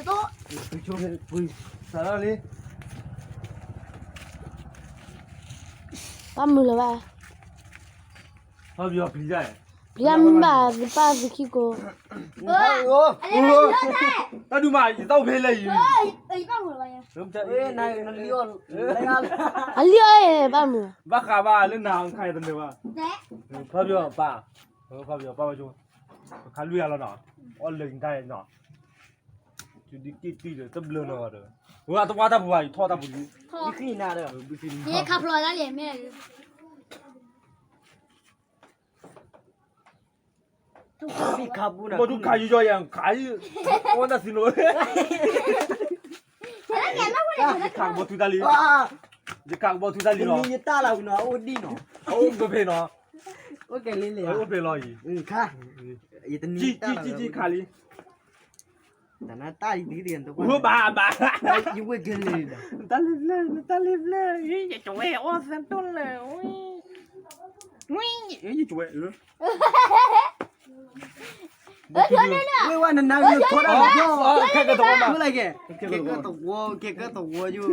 ပှ့ၤဆိ ပှ့ၤစးထီၣ်လံ. ဘၣ်မုာ်လၢၤဘၣ်. ဟီၣ်ပယီၤပျံၤတၢ်, ပျံၤတၢ်မ့ၢ်ဘၣ် ပၢ်သုခံကိး. တၢ်ဒုးမး ယတၢ်အိၣ်ဖဲလဲၣ်ယံၤ. အလံၣ်အီၣ်ဘၣ်မုာ်. ဘၣ်ဃးဘၣ်လၢနၤခါယတနၢၤဘၣ်. ဖီပယီၤပၢ်, ဖီပယီၤပၢ်ဝဲဆိ, ပခါလွံၢ်ဂၤလီၤနီၤ, အီၣ်လၢနတၢ်နီၤ. ဒ်က့ၣ်တံၢ်ဒီး တဘျၢနီၤဒီး, ဝဲတဝါတၢ်ပူၤဘၣ် ယထီၣ်တၢ်ပူၤလံ. ဘုခ့နၤဒီး, ဘုခ့နၤ, ခါဖျိးတၢ်လံ မ့ၢ် ဘီထူခါယီယီယၤ ခါယီ, အီၣ်တၢ်သံလိာ်, ယခးကဘီထူတၢ်လံ, ယခးကဘီထူတၢ်လံလီၤ, ယတၢ်လၢဝံၤနီၤ အအိၣ်ဒံၣ်နီၤ, အအိၣ်ကဖဲနီၤ, အိၣ်ကဲလံလံ, အိၣ်ဖဲလီၤအံၤ, ခါ, ယတနံၣ်တၢ်လၢဝံၤ, ခါလံ, တၢ်နတၢ်လံ, ဘၣ်ဘၣ်, ယဝဲကဲလံ, တၢ်လံဘျဲၣ်, တၢ်လံဘျဲၣ်, ယကဝဲအီၣ်သၢတိၢ်လၢ, ဝံ, ယကဝဲ, ဝဲဝဲနနၤဂ့ၤထီဒါလီၤ, ခဲကတဝီမး, ခဲကတဝီ, ခဲကတဝီယိၤ,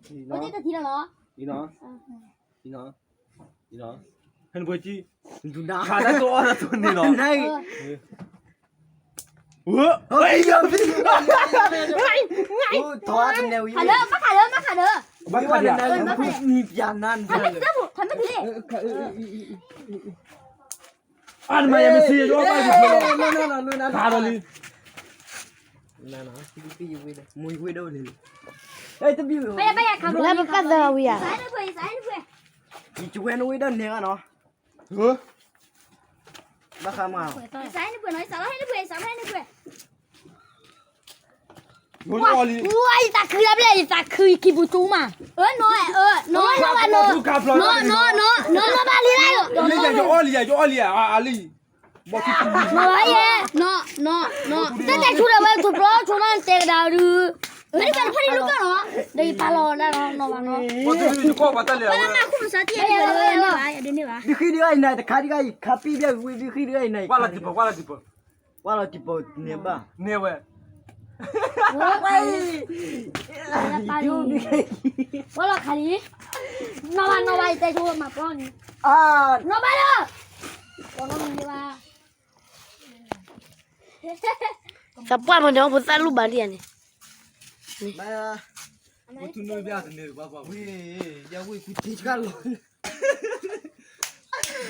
အီၣ်တထံလီၤလီၤ, အံၤနီၤ, အံၤနီၤ, ဟဲနပှဲၤကံ, ခးတၢ်တိၢ်အီၣ်တၢ်တိၢ်န့ၣ်လီၤ, ဝဲ, ထီၣ်တနဲဝံၤ, ဘၣ်ခးလၢ, ဘၣ်ခးလၢ, ဘၣ်ခးလၢ, ထီၣ်မ့ၢ်တုၤလံ, အါတမၤယၤမ့ၢ်စံးယိၤဘၣ်ယိၤ, ခးဒီးလံ, မ့ၢ်ဝ့ဒိၣ်န့ၣ်, လၢပကသၢဝံၤဧါ, ယကဝဲနဝ့ဒၣ်နဲဂၤနီၤ, ဘၣ်ဃးမး, ယသးခုလၢဘျဲၣ် ယသးခု ယကံၢ်ပူၤတူမး, နီၤ, နီၤ, နီၤ, နီၤ, နီၤ, နီၤ, နီၤဘၣ်လံလၢ, ယအီၣ်လံယၤ ယအီၣ်လံယၤ, အါလံ, နီၤဘၣ်ယဲ, နီၤ, နီၤ, နီၤ, တၢ်တဲဆူဒီးဝဲ ထူးပျီဆိနီၤ တဲကဒါဒုး, မ့ၢ်တကဲဖးဒံးဒိၣ်ကီၢ်နီၤ, ဒီးယပာ်လီၤဒၣ်နီၤဘၣ်နီၤ, ဝဲလၢမၤခိၣ်ပစါတံၢ်, ဒုးဃံဒုးအံၤနၤ တခါဒုးအံၤ ခါပံၣ်ဘၣ်ဝံၤ ဒုးဃံဒုးအံၤနၤ, ဝဲလီၤတံၢ်ပၢၢ်, ဝဲလီၤတံၢ်ပၢၢ်, ဝဲလီၤတံၢ်ပၢၢ်န့ၣ်ဘၣ်, န့ၢ်ဝဲ, ဝဲလီၤခါလံ, နီၤဘၣ်နီၤဘၣ် ယတဲဆိမၤပျီန့ၣ်, နီၤဘၣ်လၢ, ပှၤနီတမံၤဘၣ်, သးပှၢ်မၤန့ၣ် ဖိသၣ်လူၢ်ဘၣ်ဒံးဧါန့ၣ်, ဝဲ, ယဝဲၢ်ကူထံတခါလီၤ,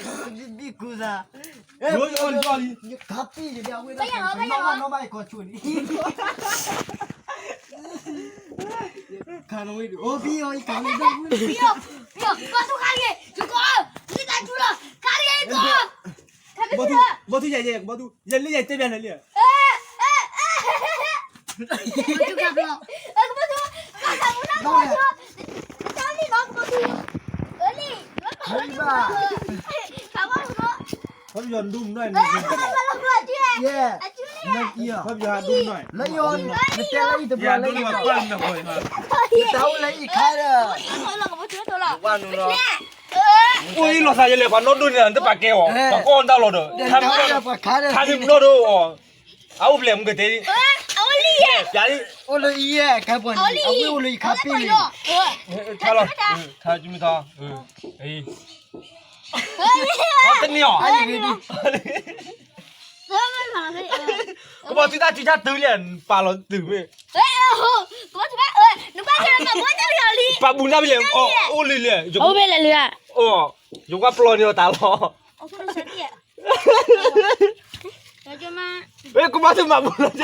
ဘံၣ်ကူသး, ယခါပံၣ်ယဒၣ်ဝဲဒၣ်, နီၤဘၣ်ယခီဆိန့ၣ်, ခါနဝဲဒၣ်, အိၣ်ဘံၣ်အီၤ ယခါဝဲဒၣ်, ဘီထူခါလံ, ယကီ, ယတၢ်ထူလီၤ, ခါလံယကီ, ဘီထူ, ဘီထူယဲယဲ, ဘီထူ, ယဲလံယဲတဲဘၣ်နၤလံ, ဘီထူခါဘီ, ဘီထူ, ခါလံနီၤ, ဘီထူ, ခါလံ, ခါဘီထူနီၤ, ခါဘီယွၤဒူၣ်မနုၤန့ၣ်, ခါဘီယွၤဒူၣ်မနုၤ, လၢယိၤ, နတဲလၢအံၤတဘျီလၢယိၤ, ယတၢ်အိၣ်လၢအံၤခါဒီး, အိၣ်အံၤလီၤသးယလဲၣ် ပှၤနီၢ်ဒိၣ်န့ၣ် နတပာ်ကဲအီၤ, ပှၤကအီၣ်နတၢ်လီၤဒီး, ခါမ့ၢ်နီၢ်ဒိၣ်အီၤ, အအိၣ်ဖျဲၣ်မုၢ်ကတဲ, အိၣ်လၢယဲ, အဝဲအိၣ်လၢယခါပှၢ်န့ၣ်, အဝဲအိၣ်လၢယခါပ့ၢ်န့ၣ်, ခါလီၤ, ခါမ့ၢ်ထီ, တန့ၢ်အီၤ, ကဘီထူတၢ်ထံတၢ်တုၤလဲၣ် ပာ်လီၤတုၤမ့ၢ်, ပာ်ဘူးနၢ်ဖဲလဲၣ်, အိၣ်လံလဲၣ်, ယကွၢ်ပျီန့ၢ်အီၤတၢ်လီၤ, ကဘီထူမၤဘူးလီ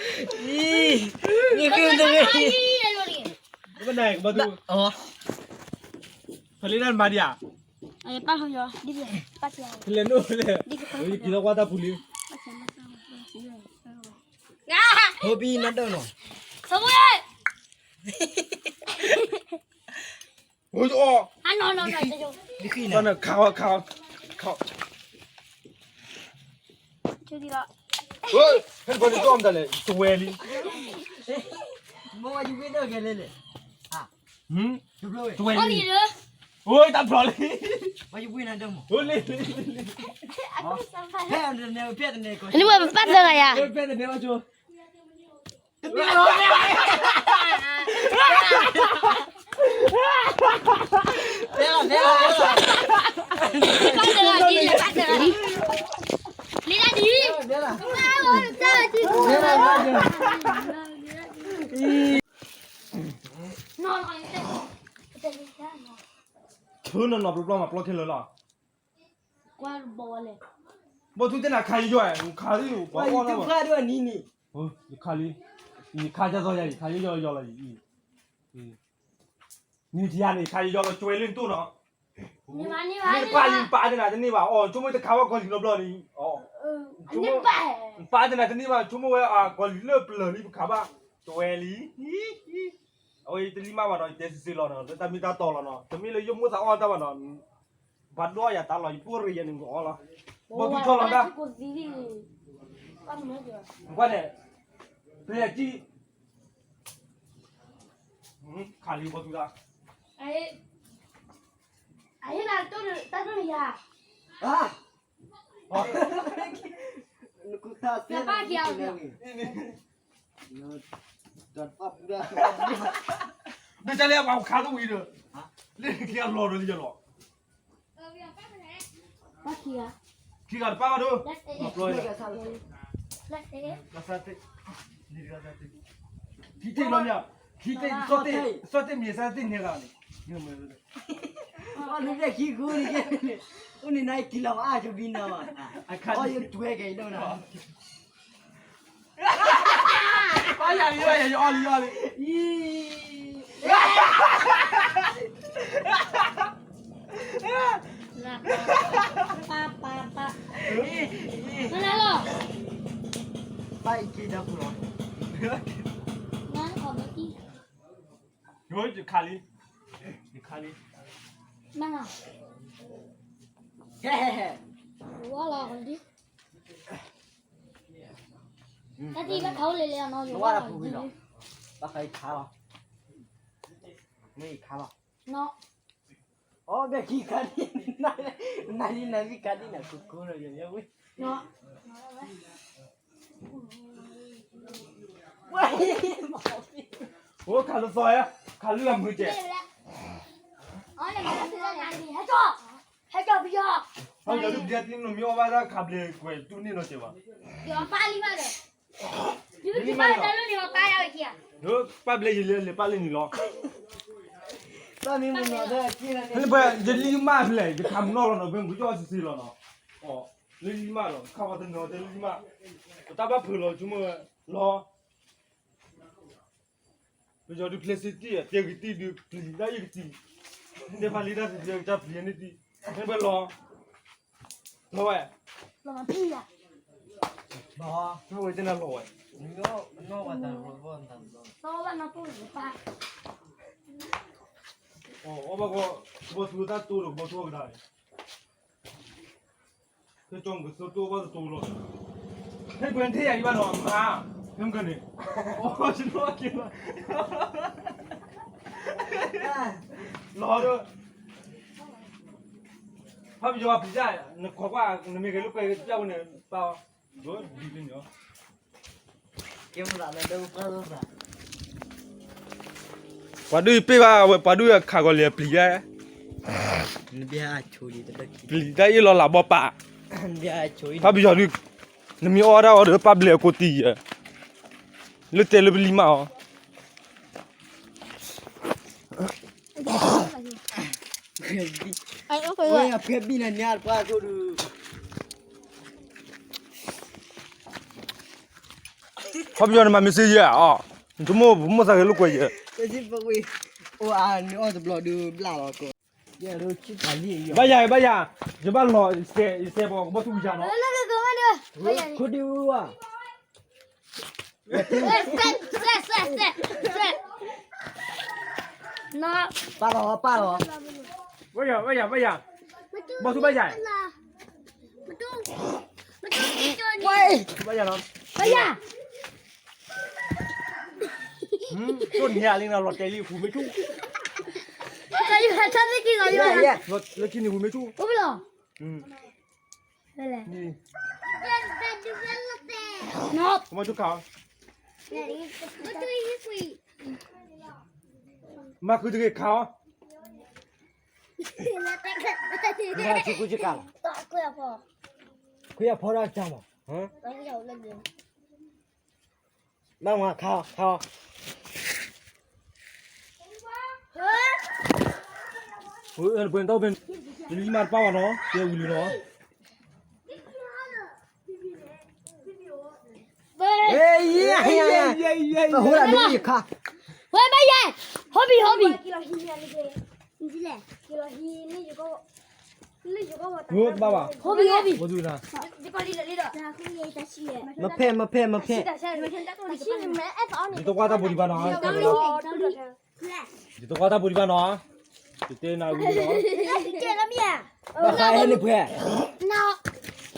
ၤ, ဘၣ်လိာ် ကဘၣ်နၤကဘီထူ, ဖဲလၢနမၤဒံးဧါ, ဖဲလဲၣ်နိၣ်ဖဲလဲၣ်, ယက့ၤလီၤကွၢ်တၢ်ပူၤလံ, ဖိဘံၣ်နဒၢၣ်နီၤ, ဖိဘံၣ်, ဟိအီၤ, ခါအီၤ, ခါအီၤ, ခါအီၤ, ဟဲနပှဲၤန့ၣ်ကီၢ်မတၤလဲၣ် တဝဲလံ, တဝဲလံ, တဝဲလံ, အီၣ်လံလၢ အိၣ်တၢ်ဖျိးလံ, ဝဲယဝံနၤဒၢမး, အိၣ်လံလံလံလံ, ဖဲတနဲဖဲတနဲကီး, န့ၣ်ဝဲပပၢ်သၢဂၤယၤ, ဖဲတနဲဝဲဆိ, တမ့ၢ်လီၤ, ဖဲလီၤဖဲလီၤ, ပၢ်သၢဂၤဒ်, လံတၢ်ဒ်, ထုးနီၢ်နီၢ်ပျီပျီမးပျီခဲလၢာ်လီၤ, ဘီၣ်ထူတဲနၤခးယယီၤ, ခးလံ, ပှၤအီၣ်လၢ, ယခးလံ, ယခးဒ်သိးယၤ ယခးယယီၤယီၤလီၤ, နထံၣ်ယၤန့ၣ် ခးယယီၤလီၤကွဲလၢနတိၢ်နီၤ, မ့ၢ်တပၢ်လံပၢ်တဲနၤတန့ၢ်ဘၣ်, အီၣ်ဆိကမိၣ်တခးဝဲကီၢ်လံၤနီတဘျီန့ၣ်, ပၢ်တဲနၤတန့ၢ်ဘၣ် ဆိကမိၣ်ဝဲအကီၢ်လံၤလၢပျၢၤလံပခးဘၣ်, ကွဲလံ, အဝဲယတလံမးဘၣ်နီၤ ယတဲစ့ၢ်စ့ၢ်လီၤနီၤ လၢတၢ်မ့ၢ်တၢ်တီလီၤနီၤ တမ့ၢ်လၢယမိၢ်သးအီၣ်တၢ်ဘၣ်နီၤ, ဘၣ်ဒိယၤတၢ်လီၤ ယပိၢ်ရ့ယၤန့ၣ် နကအီၣ်လီၤ, ဘီၣ်ထူဆီလီၤတၢ်, ကွၢ်န့ၣ်, ပယၤကံ, ခးလံဘီၣ်ထူတၢ်, အဟ့ၣ်နၤတၢ်ဒိၣ်န့ၣ်ယၤ, နကူၣ်တၢ်စဲနကူၣ်တၢ်န့ၣ်, ဒ်တၢ်လၢပှၤခးတဝံၤဒီး, လၢခံအလီၢ်ဒီးလံလီၤ, ခံဂၤတပၢ်ဘၣ်ဒိ, ခံတ့ၢ်လီၤမ့ၢ်, ခံတ့ၢ်, စီၣ်တ့ၢ်မ့ၢ်စၢ်တ့ၢ်န့ၢ်ဂၤန့ၣ်, အီၣ်လၢခံဃုန့ၣ်, အိၣ်န့ၣ်နကံလီၤအါကဘံနီၤ, အီၣ်ယတွဲက့ၤဒိၣ်နီၤ, အီၣ်လံ, အီၣ်လံ, အီၣ်လံ, ပၢ်ပၢ်ပၢ်, နလီၤ, ပၢ်အံၤက့ၤဒီးပူၤလီၤ, နခီဘီတံၢ်, ယခးလံ, ယခးလံ, န, ဟဲဟဲဟဲ, ဝါလီၤလံ, တၢ်သံဘၣ်ခးအိၣ်လဲၤလဲၤအီၤနီၤ, ယဝါလီၤပူၤဝံၤလီၤ, ဘၣ်ခးအံၤခးလီၤ, မ့ၢ်အံၤခးလီၤ, နီၤ, အီၣ်ဘၣ်ခံခါဒ်, နၤလံနၤမ့ၢ်ခါဒ်နၤ ကူကူလီၤယၤဝံၤ, အိၣ်ခးလၢသီဧါ, ခးလၢအမုၢ်ကဲ, ဟဲကီၢ်, ဟဲကီၢ်ပယီၤ, ဟဲကီၢ်ပယီၤတံၢ်နမ့ၢ်အီၣ်ဘၣ်တၢ်ခးဘျဲး ကွဲးတူၢ်န့ၢ်နီၤကဲဘၣ်, ပၢ်လံမးဒီး, ပၢ်လံမးဒီး, ပၢ်ဘျဲးယလဲၤလဲၤပၢ်လၢနံၤလီၤ, ပှၤယလံမးဖဲလဲၣ် ယခးမုၢ်နီၢ်လီၤနီၤ ဖဲမုၢ်ကီၢ်စံးစ့ၢ်လီၤနီၤ, လၢလံမးဒီး ခးဝဲတနီၤတဲလံမး, ပတၢ်ဘၣ်ဖုးလီၤ ဆိကမိၣ်ဝဲ, လီၤ ပယီၤဒုး plastic တဲဂ့ၤတံၢ်ဒုး ပျံၤတၢ်အံၤကတံၢ်, တဲဖးလံတၢ်တံၢ် တၢ်ပျံၤန့ၢ်တံၢ်, မ့ၢ်ပှဲၤလီၤ, လီၤဝဲ, မ့ၢ်ဝဲတဲနၤလီၤဝဲ, အီၣ်ဘၣ်ကီး ကဘီထူတၢ်တိၢ်ဒီးကဘီထူအကဒါန့ၣ် ကၠီမကသိတိၢ်ဘၣ်တတိၢ်လီၤ, ဟဲကွဲးထဲယၤအံၤဘၣ်နီၤ မၤ, ဟဲမကန့ၣ်, အိၣ်ကလီၤ, လီၤဒီး, ဖးပယီၤပျံၤတၢ်, နခိးကွၢ် နမ့ၢ်ဂဲၤလိာ်ကွဲကစၢ်ဝဲန့ၣ် ပၢ်အီၤ, ဒ်န့ၣ် ပှၤဒုးပ့ၢ်ဘၣ်ဝဲ ပှၤဒုးခးကီၤလံၤအပျံၤဒၣ်, ပျံၤတၢ်အ့ၣ်လီၤလးဘီပာ်, ဖးပယီၤဒုး, နမ့ၢ်အီၣ်ဒၣ်အီၤဒီးပၢ်ဘျဲးအကိးတံၢ်ယဲ, လၢတဲလၢပလံၤမးအီၤ ဝဲဖဲဘံၣ်နၤညါတပှၢ်အသိးဒုး, ဖးပယီၤန့ၣ်မၤမ့ၢ်စ့ယဲၢ်အီၤ, နဆိကမိၣ်ပမိၢ်သးဂဲၤလိာ်ကွဲယဲၢ်, အိၣ်အါနအီၣ်တဘျီဒုးဘျၣ်လီၤကီး, ဘၣ်ယၤဘၣ်ယၤ, ယဘၣ်လီၤ, ယစဲးပှၤကဘီထူယၤနီၤ, ခိၣ်ဒံဝါ ပၢ်လီၤပၢ်လီၤ, ဝဲယၤဝဲယၤဝဲယၤ, ဘီထူဘၣ်ယၤ, ဘၣ်ယၤလီၤ, ဘၣ်ယၤ, တိၢ်နံၤလံနီၤ လီၤတဲာ်လံ ပူၤမ့ၢ်ထူၣ် လၢခံန့ၣ်ဝံၤမ့ၢ်ဆူၣ်, အိၣ်ဖဲလဲၣ်, မ့ၢ်ဆူၣ်ခးအီၤ, မၤဃုတဂ့ၤခးအီၤ, ဆူၣ်ခူၣ်ဆူၣ်ခးလီၤ, ခွံအဖီဒၣ်တၢ်မး, မၤခးအီၤ, ခးအီၤ, ပှဲၤတၢ်ပှဲၤ, တလံမၤတပၢ်ဘၣ်နီၤ, ကဲဝံၤလံနီၤ. ဝဲဘၣ်ယဲ, ဟီဘံၣ်ဟီဘံၣ်, ဘၣ်ဘၣ်, မဖဲမဖဲမဖဲ, ယတကွၢ်တၢ်ပူၤဒံးဘၣ်နီၤ, ယတဲနၤဝံၤလီၤ, ဘၣ်ဃးဟဲန့ၣ်ပှဲၤ,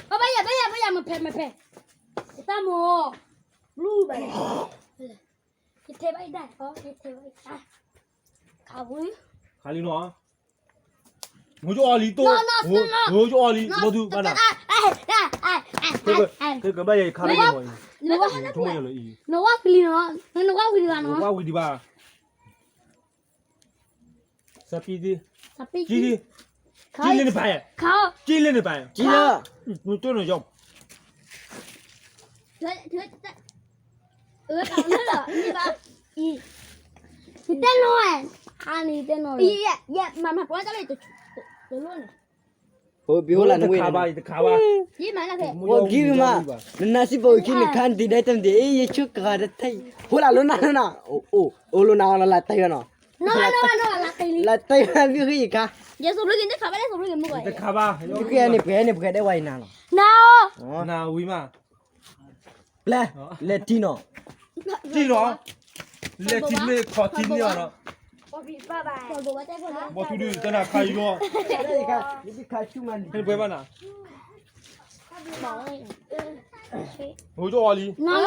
ဘၣ်ယဲ ဘၣ်ယဲ ဘၣ်ယဲ မဖဲမဖဲ, ယတၢ်မိၢ်, ယထဲဘၣ်ယတၢ်, ခးလံနီၤ, မိၢ်ကၠီအီလံတိၢ်, မိၢ်ကၠီအီလံ ဘီသူဘၣ်နၤ, ကဘၣ်ယဲခါလံနီၤ, နဝဲကလံနီၤ, နဝဲဝံၤဒံးဘၣ်နီၤ, နဝဲဝံၤဒံးဘၣ်. စပံး, စပံး, ကံလၢနပာ်, ကံလၢနပာ်, ကံလၢ, နတိၢ်နယီၢ်, ယတဲနီၤ, ယတဲနီၤ, ယမၤမၤပှၤတၢ်လၢ, ပဟိလၢနဝဲ, တခါဘၣ်, တခါဘၣ်, ပှၤကံမး, နနၤစံးပှၤကံနခါနတံၤဒၣ်တမံၤ, ယဆိကဂၤတထံၣ်, ဟိလၢလိနၤ, အိၣ်လိနၤအီၤလၢလၢတၢ်ယွၤနီၤ, လၢတၢ်ယွၤဘံဃ့ယခါ, တခါဘၣ်, န့ၣ်ပှဲၤန့ၣ်ပှဲၤဒဲးဝဲအံၤနၤလီၤ, နဝံၤမး, ပျဲ, လဲၤထံနီၤ, ထံနီၤ, လဲၤထံမ့ၢ်ခီၣ်ထံန့ၢ်အီၤနီၤ, ဘီသူဒုးတနၤခါအံၤလီၤ, ဘၣ်နၤ, မိၢ်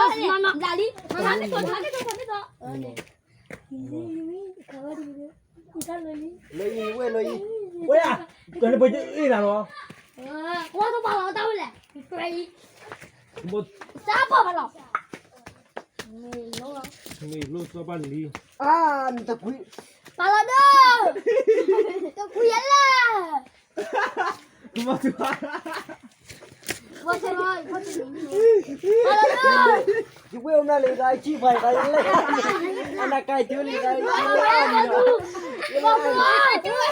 ကၠီအီလံ လၢအံၤဝဲလၢအံၤ, ဝဲ, တၢ်လၢပှဲၤတအ့ၣ်နၤလီၤ, ဝဲတပာ်လီၤတၢ်ဝဲလဲၣ်, တၢ်ပာ်ဘၣ်လီၤ, မ့ၢ်လိၣ်စီဘၣ်လံ, အါ, နတကွံ, ပာ်လီၤဒီး, တကွံယဲလဲၣ်, ကမၤသူ, ပာ်လီၤဒီး, ယဝဲအိၣ်နၤလံဂၤအံၤ ကံပှၤဂၤလဲၣ်, အနၢ်ကါအံၤတုၤလံဂၤအံၤ, ဘံဃ့ခါဒီး,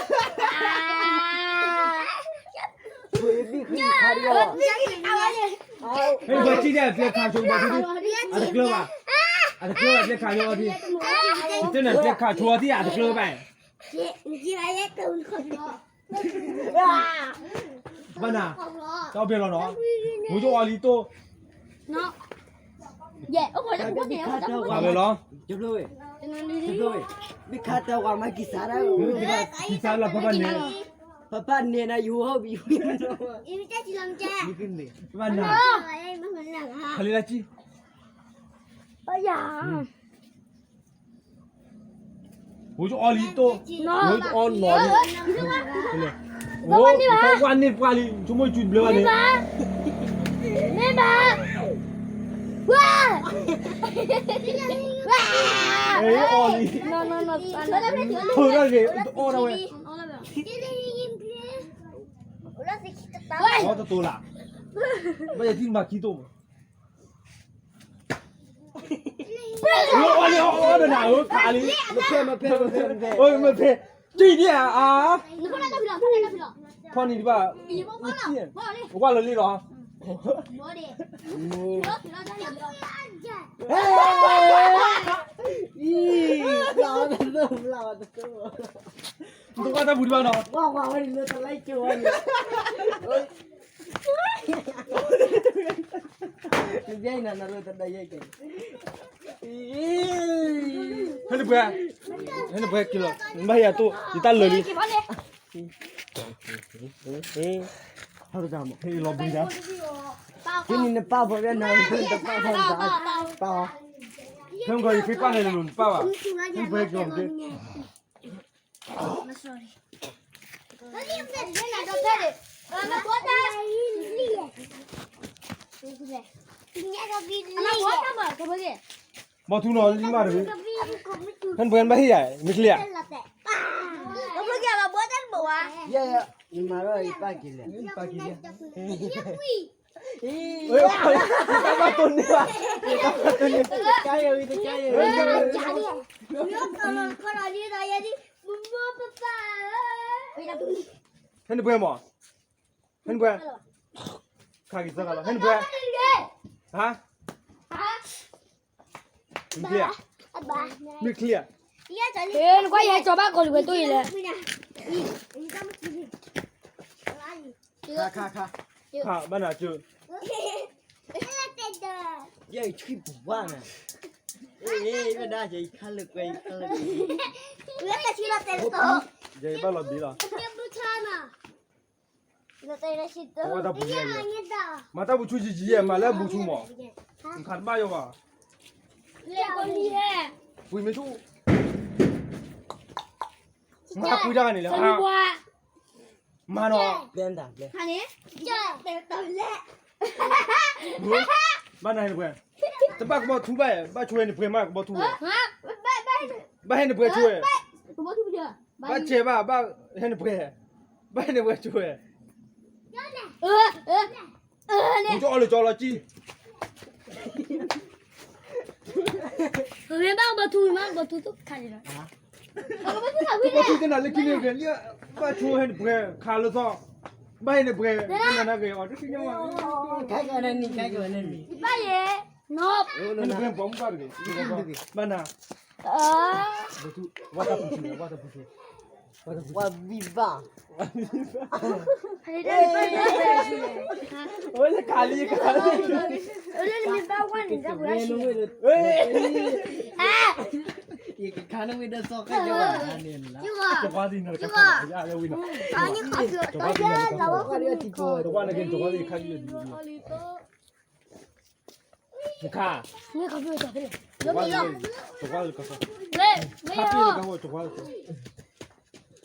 ဟဲပှဲၤထံၣ်ဒဲးအပျဲခးဆိဘၣ်ထံၣ်, အတကျၢၤဘၣ်, အတကျၢၤဘၣ်ပျဲခးဆိအီၤထံၣ်, ယတဲနၤပျဲခးဆိအီၤထံၣ် အတကျၢၤဘၣ်, ဘၣ်နၤ, တၢ်ဘဲလီၤနီၤ, မိၢ်ကၠီအီလံတိၢ်, ယဲ, ဝဲလီၤ, ဘံခါတၢ်ဝဲမၤကံစါဒၣ်, ကံစါလီၤဖးဘၣ်န့ၣ်, ဖးဘၣ်န့ၣ်နၤယိၤဟီၣ်ဘံ, ဘၣ်နၤ, ခလံလၢကံ မိၢ်ကၠီအီလံတိၢ်, မိၢ်ကၠီအီနီၤလံ, ဝဲန့ၣ်ပှၤလံ, ဆိကမိၣ်စုဘျၢဘၣ်န့ၣ်, မ့ၢ်ဘၣ်, ဝဲ, ဝဲ, အီလံ, အီဒၣ်ဝဲ, အီဒၣ်ဝဲ, အီတတိၤလၢ်, ဘၣ်ယထံၣ်မၤခံတိၢ်မး အီလံ, အီလံ, ခးလံ, မဖဲ, မဖဲ, မဖဲ, ကံဒ်ဧါ, ဖီနံၤဒံးဘၣ်, ဝဲလီၤလံလီၤ, အံၤ, တကွၢ်တၢ်ပူၤဒံးဘၣ်နီၤ, ဟဲနပှဲၤ, ဟဲနပှဲၤက့ၤလီၤ, နဘၣ်ဟ့ၣ်အတိၢ် ယတၢ်လၢာ်လံ, ဟဲလီၤဘှံးညါ, ဟဲနံၤနပၢ်ဖိဘၣ်နၤ, နပၢ်ဖိ, ပၢ်, ဟဲနကီးယဃ့ပၢ်န့ၣ်လၢနပၢ်ဘၣ်, ဟဲနပှဲၤက့ၤလီၤ, sorry. ဘီထူနီၤ လံမါတဂ့ၤ, ဟဲနပှဲၤနဘၣ်ဟ့ၣ်ယၤ မ့ၢ်ချ့ဧါ, ယဲယဲ, ယမၤဒီးယပၢ်က့ၤလဲၣ်, ယပၢ်က့ၤလဲၣ်, ယပၢ်က့ၤလဲၣ်, ယပၢ်က့ၤလဲၣ်, ယပၢ်က့ၤလဲၣ်, ဟဲနပှဲၤမး, ဟဲနပှဲၤ, ခါက့ၤသၢခါလီၤ ဟဲနပှဲၤ, ဟါ, မ့ၢ်ချ့ဧါ, မ့ၢ်ချ့ဧါ, နကွၢ်ယဲကၠီၤဘၣ်ကီၤလံၤဝဲတိၢ်အံၤလဲၣ်, ခါခါခါ, ဘၣ်နၤကၠိ, ယဲယဆံပူၤဘၣ်နၤ, ယဲဒၣ်ယခါလၢကွဲ, ယဘၣ်လီၤဘံလီၤ မၤတၢ်ဘူဆူယံာ်ယံာ်ယဲ မၤလၢအဘူဆူမး, နခးတဘၣ်ယီၤဘၣ်, ပှ့ၤမ့ၢ်ထူၣ်, မၤပှ့ၤတၢ်ဂၤန့ၣ်လဲၣ်, မၤနီၤ, ဘၣ်နၤဟဲနပှဲၤ, တဘၣ်ကဘီထူဘၣ်, ဘၣ်ဆိဟဲနပှဲၤမးကဘီထူဝဲ, ဘၣ်ဟဲနပှဲၤဆိဝဲ, ဘၣ်စဲးဘၣ်, ဘၣ်ဟဲနပှဲၤ, ဘၣ်ဟဲနပှဲၤဆိဝဲ, ကၠီလၢကၠီလီၤကံ, ဘၣ်ကဘီထူမး ကဘီထူတခါန့ၣ်လီၤ, ကဘီထူသ့ၣ်နၤလၢခံန့ၣ်ဂ့ၤ, ဘၣ်ဆိဟဲနပှဲၤခးလၢသီ, ဘၣ်ဟဲနပှဲၤ, နနဂ့ၤအီၤ, ဘၣ်ယဲ, နပှဲၤပိာ်မုၣ်ဘၣ်တဂ့ၤ, ဘၣ်နၤ, ဝၣ်တၢ်ပူၤဆိ, ဝၣ်တၢ်ပူၤဆိ, ဝၣ်ဘံဘၣ်, ဝဲလၢခးလံခးလံ, ယကခါနဝံၤဒီးစီၤဃဲကဝါန့ၣ်လီၤ, တဝါသံနီၤတခါ, တဝါသံနီၤတခါ, တဝါန့ၣ်က့ၤတဝါသံခါလံ, နခါ, တဝါလၢကီၢ်, ခါပ့ၢ်လၢကီၢ်, တဝါလၢကီၢ်, တၢ်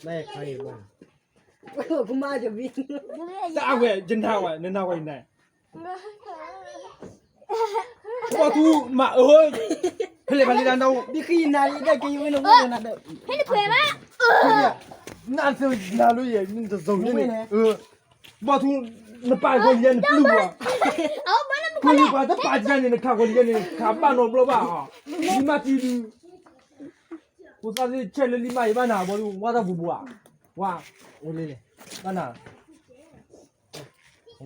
အဝဲ ယနၤဝဲ နနၤဝဲယနၤ, ဘီထူမးအၢ, ဖဲလဲၣ်ဖဲလဲၣ်ဒၣ်နၤ, ဘီထူ, နၤသ့နၤလၢယဲ နတစုံန့ၣ်, ဘီထူ, နပာ်ကီၤလံၤယဲန့ၣ်ပျုၢ်ဘၣ်, ကီၤလံၤပှၤတပာ်ကယဲန့ၣ် နခးကီၤလံၤယဲန့ၣ် ခးဘၣ်နီတဘျီဘၣ်, လံမါတံၤဒုး, ဖိသၣ်သ့ၣ်ဆဲးလၢလံမါအံၤဘၣ်နၤ ဘီထူ ဝါတၢ်ပူၤပူၤဧါ, ဝါ, အိၣ်လံလဲၣ်, ဘၣ်နၤ,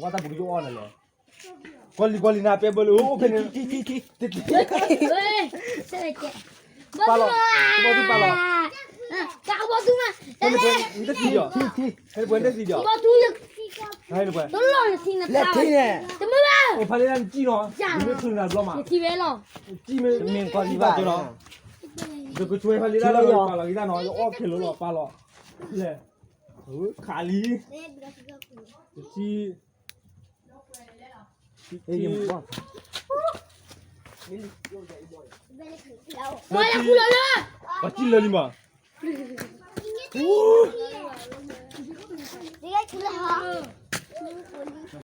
ဝါတၢ်ပူၤကယိအီၣ်နၤလဲၣ်, ကီၤလံၤကီၤလံၤနၤပဲဘၢလၢအိၣ်ဖဲန့ၣ်, ပာ်လီၤ, ဘီထူပာ်လီၤ, နတသံဒီး, ဟဲနပှဲၤနတသံဒီး, အိၣ်ဖးလ့ဒၣ်နစံၣ်နီၤ, နမ့ၢ်ချုးနၤတဘျီမး, စံၣ်မ့ၢ်ကီၤလံၤဘၣ်ကၠိနီၤ, ယကဆွဲဖးလ့ဒၣ်လၢပာ်လီၤက့ၤတၢ်နီၤ ယအီၣ်ခဲလၢာ်လီၤ ပာ်လီၤ, လဲၣ်, ခးလံ, တထံၣ်, ပှၤစံၣ်လၢလံမး,